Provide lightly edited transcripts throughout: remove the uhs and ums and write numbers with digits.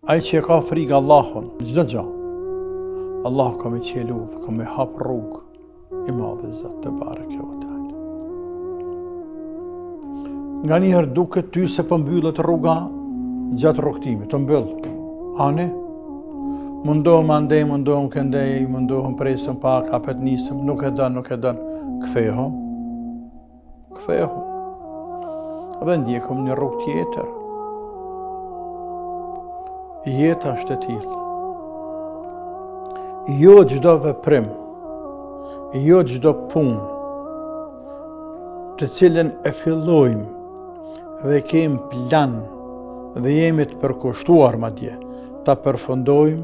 Ai që e ka frikë Allahun, çdo gjë. Allahu ka me çel udhë, ka me hap rrugë i madhi Zot tebareke ve teala. Nganjëherë duket ty se po mbyllet rruga gjatë rrugëtimit, të mbyll. Ani? Mundohem andej, mundohem këndej, mundohem presëm pak, apet nisëm, nuk e don, nuk e don. Kthehu. Kthehu. Dhe ndjekim një rrugë tjetër. Jeta është e tillë. Jo çdo veprim, jo çdo punë, të cilën e fillojmë dhe kemë plan dhe jemi të përkushtuar madje, ta përfundojmë,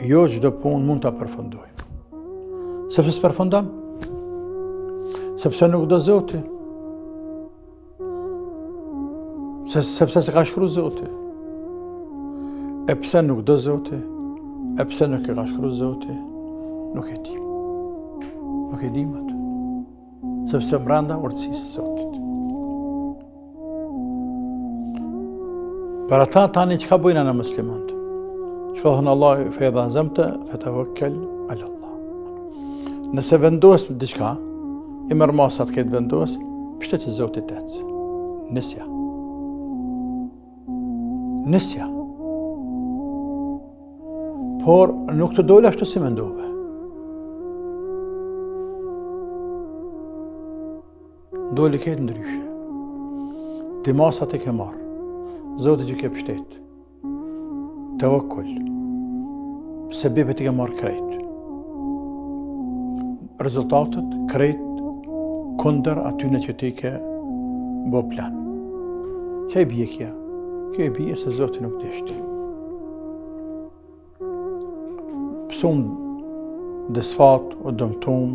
jo çdo punë mund ta përfundojmë. Sepse s'përfundon. Sepse nuk do Zoti. Se, sepse s'e ka shkru Zoti. E pse nuk do Zoti? E pse nuk e ka shkru Zoti? Nuk e di. Nuk e di më atë. Sepse mbrenda urtësisë së Zotit. Për ata tani çka bëjna na muslimant? Çka thonë Allahu fe idha azemte, fe tevekkel alallah. Nëse vendos diçka, i merr masat këtë vendos, pshteti Zotit ec. Nisja. Nisja. Por nuk të dole ashtu si mendove. Doli krejt ndryshe. Ti masat i ke marrë. Zotit ju ke pështet. Tevekul. Sebepet i ke marrë krejt. Rezultatet krejt kundër atyne që ti ke bo plan. Çka i bje kjo? Kjo i bje se Zoti nuk deshti. Pësum disfatë, u dëmtum,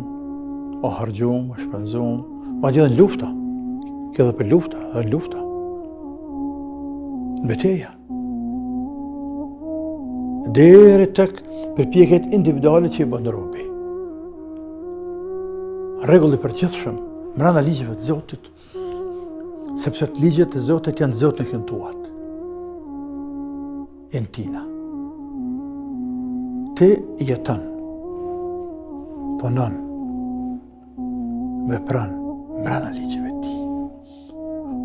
u harxhum, u shpenzum, madje edhe në lufta, kjo edhe për lufta, edhe në lufta, në beteja. Deri tek përpjekjet individuale që i bën robi. Rregulli i përgjithshëm, mrena ligjeve të Zotit, Sepse të ligjet e Zotit janë të Zotit nuk janë tuat. Janë tina. Ti jeton, punon, vepron, mrena ligjeve të tij.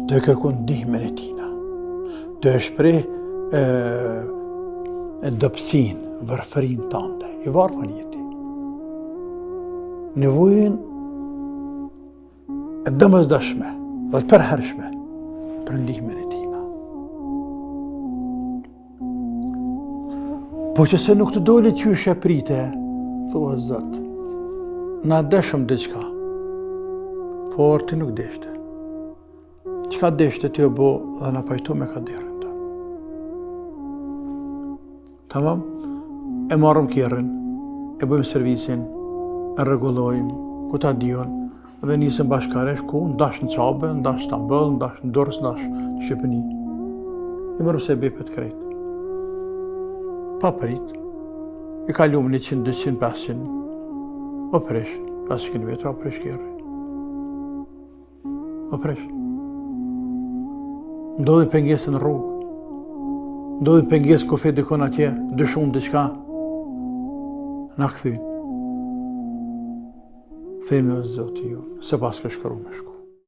Tu e kërku ndihmën e tina. Tu e shpreh e, e dobësinë, varfërinë tande. I varfën je ti. Nevojën e domosdoshme dhe të përhershme për ndihmën e tina. Po që se nuk të doli qysh e prite, thua Zot, na deshëm diçka, por ti nuk deshte. Çka deshte ti u bo dhe na pajtu me kaderin tonë. Tamam, e marrëm kerrin, e bëjmë servisin, e rregullojmë, ku ta di unë, dhe nisëm bashkarisht ku, ndash në Qabe, ndash në Stamboll, ndash në Durrës, ndash në Shqipëni. I marrëm sebepet krejt. Pa prit, i kalum 100, 200, 500, u prish, 500 km, u prish kerri. U prish. Ndodhi pengesë në rrugë. Ndodhi pengesë kufi dikun atje, dyshun diçka. Na kthyn. Themi o Zoti ju, s'e paske shkru me shku.